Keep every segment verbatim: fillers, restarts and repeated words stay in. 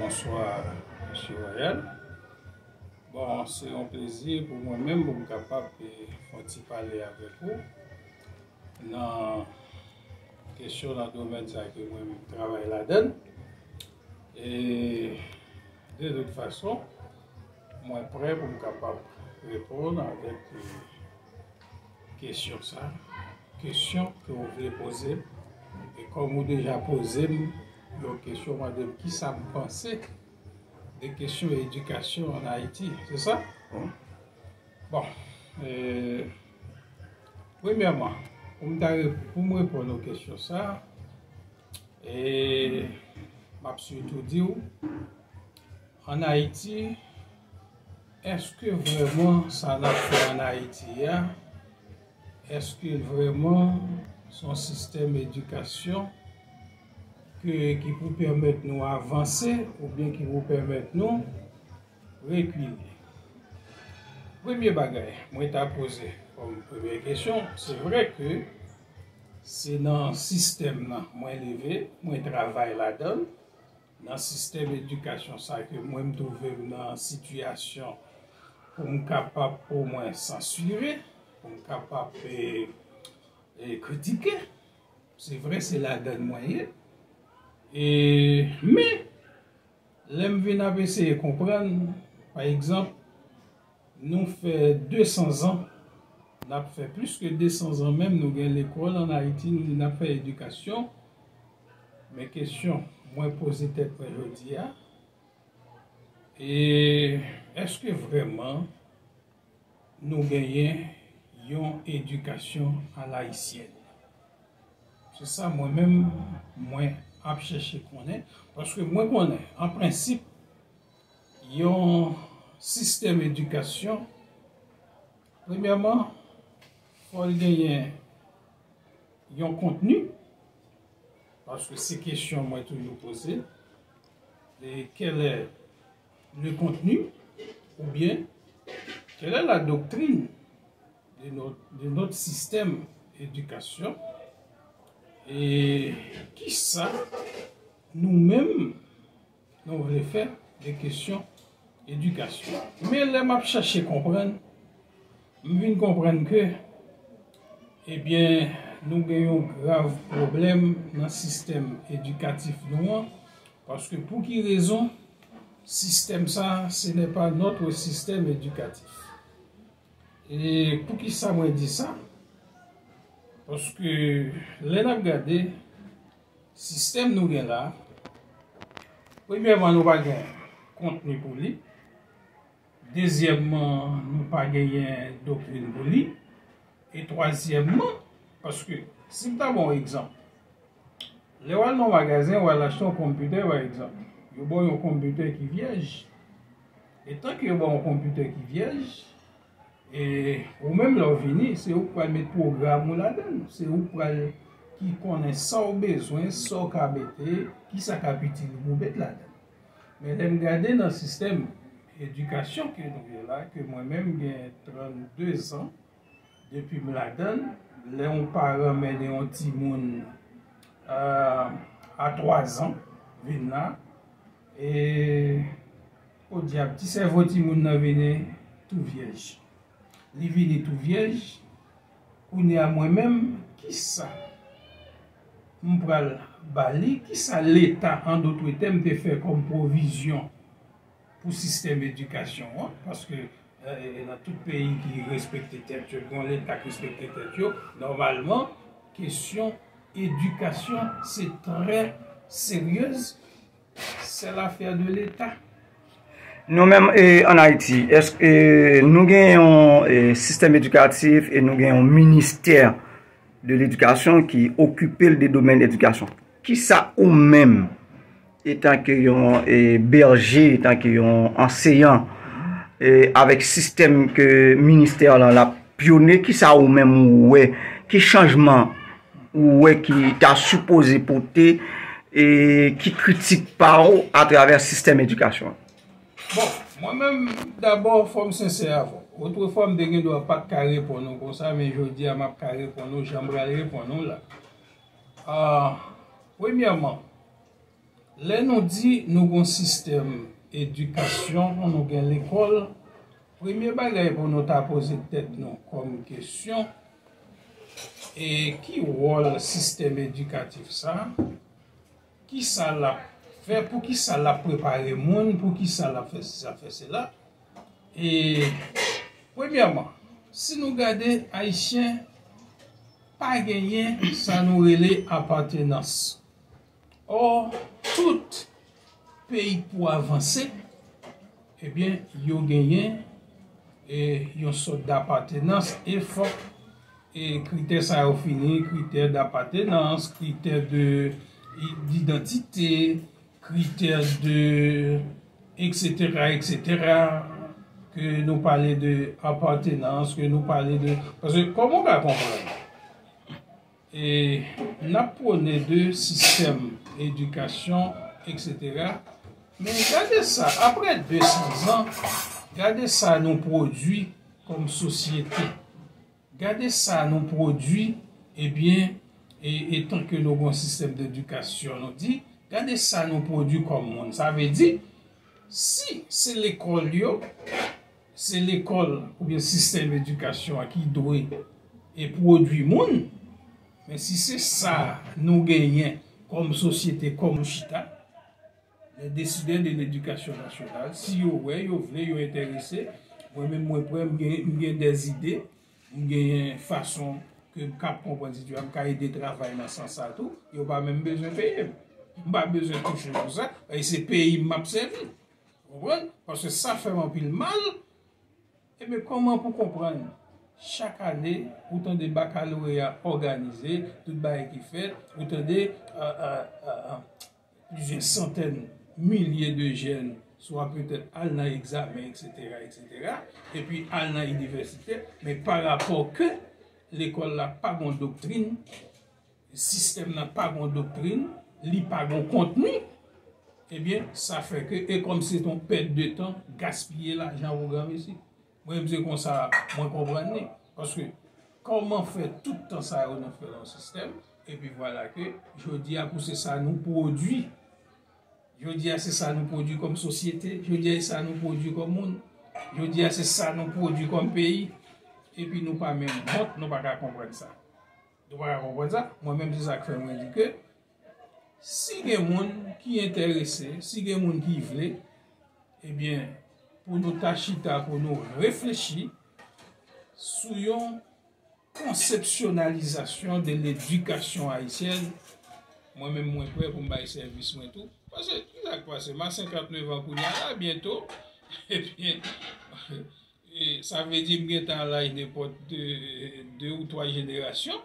Bonswa, Mesye Royal. Bon, se yon plezi pou mwen menm pou m kapab eh, fè yon ti pale avèk ou nan kesyon nan domèn sa ke mwen menm travay ladan l. E de tout fason, mwen prè pou m kapab reponn avèk eh, kesyon sa, kesyon ke w vle poze m. E kòm ou deja poze m yon kesyon, mande m kisa m panse de kesyon edikasyon ann Ayiti, se sa? Bon, eh, premyèman, pou m ta re- pou m reponn ou kesyon sa, e m ap sitou di w, ann Ayiti, èske vrèman sa n ap fè ann Ayiti a, èske l vrèman se yon sistèm edikasyon ke, ki pou pèmèt nou avanse oubyen ki pou pèmèt nou rekile? Premye bagay mwen ta poze kòm premye kesyon, se vre ke se nan sistèm nan mwen leve, mwen travay ladan l, nan sistèm edikasyon sa ke mwen m twouve m nan sitiyasyon pou m kapab omwen sansire, pou m kapab eh, eh, kritike. Se vre, se ladan l mwen ye. E, men, lè m vin ap eseye konprann, pa egzanp, nou fè de san zan, n ap fè plis ke de san zan menm, nou gen lekòl ann Ayiti, nou di n ap fè edikasyon. Men kesyon mwen poze tèt mwen jodi a, e èske vrèman nou genyen yon edikasyon alayisyèn? Se sa mwen menm, mwen ap chèche konnen, paske mwen konnen, an prensip, yon sistèm edikasyon, premyèman, fò l genyen yon kontni, paske se kesyon mwen toujou poze, e quel est le contenu, oubyen quelle est la doctrine de notre, de notre système d'éducation, e kisa nou menm nou vle fè de kesyon edikasyon. Men lè m ap chèche konprann, m vin konprann ke, ebyen, nou gen yon grav pwoblèm nan sistèm edikatif nou an, paske pou ki rezon sistèm sa, ce n'est pas notre système éducatif. E pou ki sa mwen di sa? Paske lè n ap gade sistèm nou gen la, premyèman, nou pa gen kontni pou li. Dezyèmman, nou pa genyen doktrin pou li. E twazyèmman, paske si m ta ba w egzanp, lè w al nan magazen, w al achte yon konpitè, pa egzanp, yo ba w yon konpitè ki vyèj. E tanke yo ba w yon konpitè ki vyèj, e ou menm lè w vini, se ou k pral met pwogram ou ladan l. Se ou k pral ki konnen sa w bezwen, sa w ka mete, kisa k ap itil ou pou w met ladan l. Men lè m gade nan sistèm edikasyon ke nou ye la, ke mwen menm gen trannde zan depi m ladan l, lè yon paran mennen yon timoun a twa zan vin la, e podyab, ti sèvo timoun nan vini tou vyèj. Li vini tou vyèj. Kounye a mwen menm, kisa m pral ba li? Kisa Leta, an dòt tèm, te fè kòm pwovizyon pou sistèm edikasyon an? Paske nan tout peyi ki respekte tèt yo, ki gen yon Leta k respekte tèt yo, nòmalman, kesyon edikasyon se trè seryez, se lafè de Leta. Nou menm, e, ann Ayiti, èske nou gen yon, e, sistèm edikatif e nou gen yon ministè de ledikasyon ki okipe l de domèn edikasyon? Kisa ou menm, etanke yon, e, bèje, etanke yon anseyan, e, avèk sistèm ke ministè lan l ap pyone, kisa ou menm ou wè? Ki chanjman ou wè ki ta sipoze pote, e ki kritik pa w atravè sistèm edikasyon an? Bon, mwen menm, dabò, fò m sensè avè w. Otrefwa, m te gen dwa pa t ka reponn ou konsa, men jodi a, m ap ka reponn ou jan m pral reponn ou la. Ah, premyèman, Lè nou di nou gon sistèm edikasyon, nou gen lekòl, premye bagay pou nou ta poze tèt nou kòm kesyon, e ki wòl sistèm edikatif sa? Kisa l ap fè? Poukisa l ap prepare moun? Poukisa l ap fè sesa, fè sela? E premyèman, si nou gade, Ayisyen pa genyen sa nou rele apatenans. Ò, tout peyi k pou avanse, ebyen, yo genyen e yon sòt dapatenans, e fòk e kritè sa yo fini, kritè dapatenans, kritè de, d'idantite, kritè de, et cetera, et cetera, ke nou pale de apatenans, ke nou pale de, paske kòman w ka konprann? E n ap pwone de sistèm edikasyon, et cetera. Men gade sa, apre de san zan, gade sa nou pwodui kòm sosyete. Gade sa nou pwodui, ebyen, e, etan ke nou gon sistèm dedikasyon, nou di, gade sa nou pwodui kòm moun. Sa vle di, si se lekòl yo, se lekòl oubyen sistèm edikasyon an ki dwe e pwodui moun, men si se sa nou genyen kòm sosyete, kòm nou chita, les décideurs de l'éducation nationale, si yo wè, yo vle, yo enterese, mwen menm mwen prè, m gen, m gen dè zide, m genyen fason ke m kab konprann sitiyasyon, m ka ede travay nan sans sa tou, yo pa menm bezwen peye m. M pa bezwen touche pou sa, e se peyi m m ap sèvi. Ou konprann? Paske sa fè m anpil mal. Ebyen, kòman pou konprann? Chak ane, ou tande bakaloreya òganize, tout bagay ki fèt, ou tande, euh, euh, euh, euh, plizyè santèn milye de jèn, swa petèt al nan egzamen, et cetera, et cetera, epi al nan inivèsite, men pa rapò ke lekòl la pa gon doktrin, sistèm nan pa gon doktrin, li pa gon kontni, ebyen, sa fè ke, e kòm se yon pèt de tan, gaspiye lajan pou granmesi. Mwen menm se konsa mwen konprann li. Paske kòman fè tout tan sa yo nou fè yon sistèm, epi vwala ke jodi a pou se sa nou pwodui. Jodi a se sa nou pwodui kòm sosyete, jodi a se sa nou pwodui kòm moun, jodi a se sa nou pwodui kòm peyi, epi nou pa menm wont, nou pa ka konprann sa. Nou pa ka konprann sa. Mwen menm se sa k fè mwen di ke si gen moun ki enterese, si gen moun ki vle, ebyen, pou nou ta chita, pou nou reflechi sou yon konsepsyonalizasyon de ledikasyon ayisyèn, mwen menm mwen prè pou m bay sèvis mwen tou. Paske, kisa k pase? M a senkantnèf an kounye a la, byento. Ebyen, e, sa vle di m gentan a laj nenpòt de, de ou twa jenerasyon.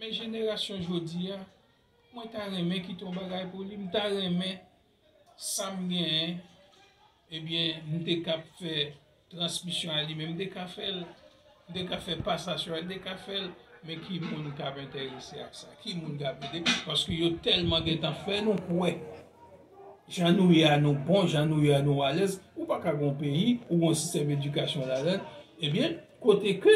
Men jenerasyon jodi a, mwen ta renmen kite yon bagay pou li. M ta renmen sa m genyen, ebyen, m te ka fè transmisyon a li, men m te ka fè l. M te ka fè pasasyon a li, m te ka fè l. Men ki moun k ap enterese ak sa? Ki moun k ap ede? Paske yo tèlman gentan fè nou kwè. Jan nou ye a, nou bon, jan nou ye a, nou alèz. Ou pa ka gon peyi, ou gon sistèm edikasyon ladan, ebyen, kote ke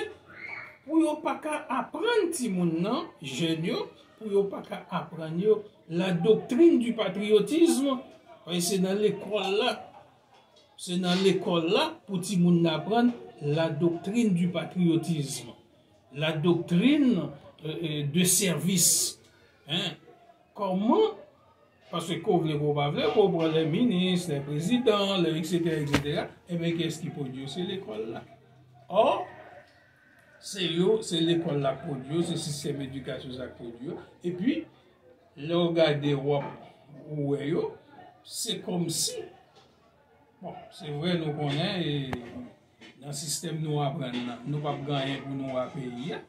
pou yo pa ka aprann timoun nan, jèn yo, pou yo pa ka aprann yo la doctrine du patriotisme. Paske se nan lekòl la, se nan lekòl la pou timoun nan aprann la doctrine du patriotisme, la doctrine, euh, euh, de service. Hein? Kòman? Paske ke w vle, ke w pa vle, ke w pran lè minis, lè prezidan, lè et cetera, et cetera, ebyen, kiyès ki pwodui yo? Se lekòl la. Ò, se yo, se lekòl la k pwodui yo, se sistèm edikasyon sa k pwodui yo. Epi, lè w gade, w ap, ou wè yo, se kòmsi, bon, se vre, nou konnen, e nan sistèm nou aprann nan, nou p ap gen anyen pou nou a peyi a.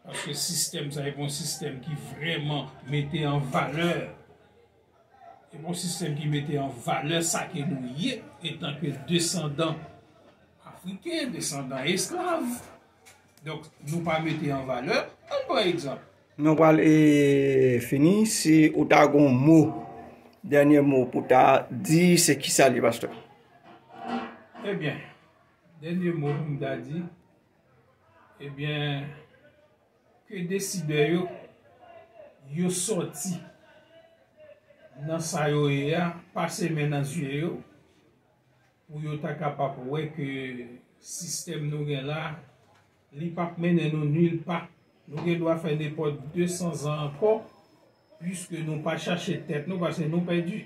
Paske sistèm sa, e pa yon sistèm ki vrèman mete an valè. E pa yon sistèm ki mete an valè sa ke nou ye, etanke desandan afriken, desandan esklav. Donk, nou pa mete an valè. Ann pran egzanp. Nou pral, e, fini. Si ou ta gon mo, dènye mo pou ta di, se kisa li, pastè? Ebyen, dènye mo pou m ta di, ebyen, ke desidè yo, yo sòti nan sa yo ye a, pase men nan zye yo, pou yo ta kapab wè ke sistèm nou gen la, li p ap mennen nou nilpa. Nou gen dwa fè nenpòt de san zan ankò, piske nou pa chache tèt nou, paske nou pèdi.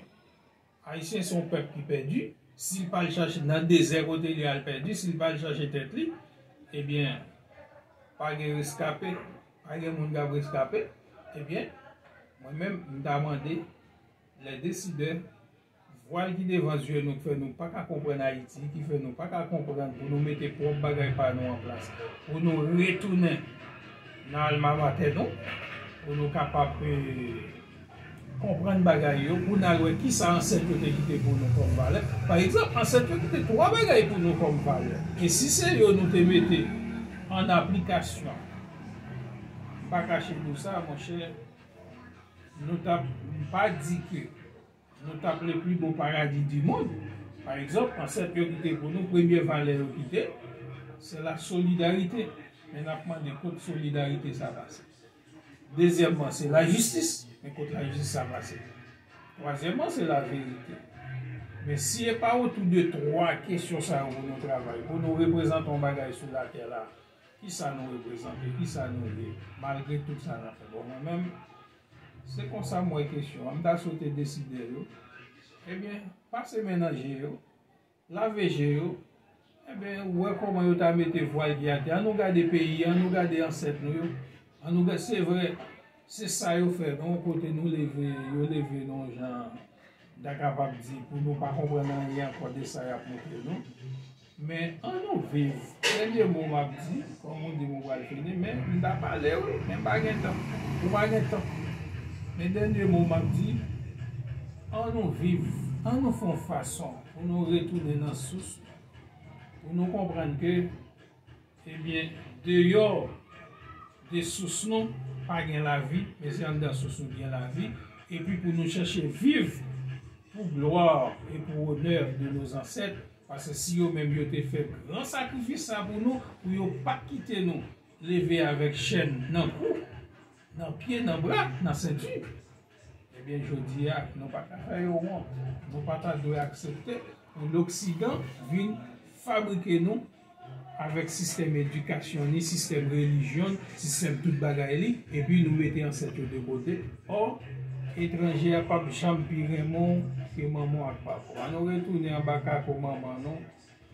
Ayisyen se yon pèp ki pèdi. Si l pa al chache nan dezè kote li al pèdi, si l pa al chache tèt li, ebyen, pa gen reskape, pa gen moun k ap reskape. Ebyen, mwen menm, m ta mande lè desidè, vwal ki devan zye nou, ki fè nou pa ka konprann Ayiti, ki fè nou pa ka konprann pou nou mete pwòp bagay pa nou an plas, pou nou retounen nan alma mater nou, pou nou kapab, eh, konprann bagay yo, pou n al wè kisa ansèt yo te kite pou nou kòm valè. Pa egzanp, ansèt yo kite twa bagay pou nou kòm valè. E si se yo nou te mete an aplikasyon, m pa kache nou sa, monchè, nou t ap, m pa di ke nou t ap le pli bo paradi di mond. Pa egzanp, ansèt yo kite pou nou, premye valè yo kite, se la solidarite. Men n ap mande kot solidarite sa pase. Dezyèmman, se lajistis. Men kot lajistis sa pase? Twazyèmman, se laverite. Men si e pa otou de twa kesyon sa yo pou nou travay, pou nou reprezante yon bagay sou latè la, kisa nou reprezante, kisa nou ye, malgre tout sa n ap fè? Bon, mwen menm, se konsa m wè kesyon an. M ta swete desidè yo, ebyen, pase men nan je yo, lave je yo, ebyen, wè kòman yo ta mete vwal ki atè. An nou gade peyi, an nou gade ansèt nou yo, an nou gade, se vre, se sa yo fè, nan yon kote nou leve, yo leve nan yon jan, m ta kapab di, pou nou pa konprann anyen ankò de sa y ap montre nou. Men an nou viv. Dènye mo m ap di, kòm ou di m ou pral fini, men m ta pale wi, men m pa gen tan. Ou pa gen tan. Men dènye mo m ap di, an nou viv, an nou fè yon fason pou nou retounen nan sous, pou nou konprann ke, ebyen, deyò de sous nou pa gen lavi, men se anndan sous nou gen lavi, epi pou nou chèche viv pour gloire et pour honneur de nos ancêtres, paske si yo menm yo te fè gran sakrifis sa pou nou, pou yo pa t kite nou leve avèk chèn nan kou, nan pye, nan bra, nan senti, ebyen, jodi a, nou pa ka fè yo wont. Nou pa ta dwe aksepte pou Loksidan vin fabrike nou avèk sistèm edikasyon ni, sistèm relijyon, sistèm tout bagay li, epi nou mete ansèt yo de kote. Ò, etranje a p ap janm pi renmen w ke manman w ak papa w. An nou retounen anba kako manman nou,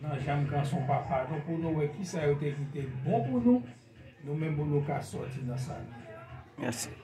nan janm kanson papa nou, pou nou wè kisa yo te kite bon pou nou, nou menm pou nou ka sòti nan sa nou ye la. Mèsi.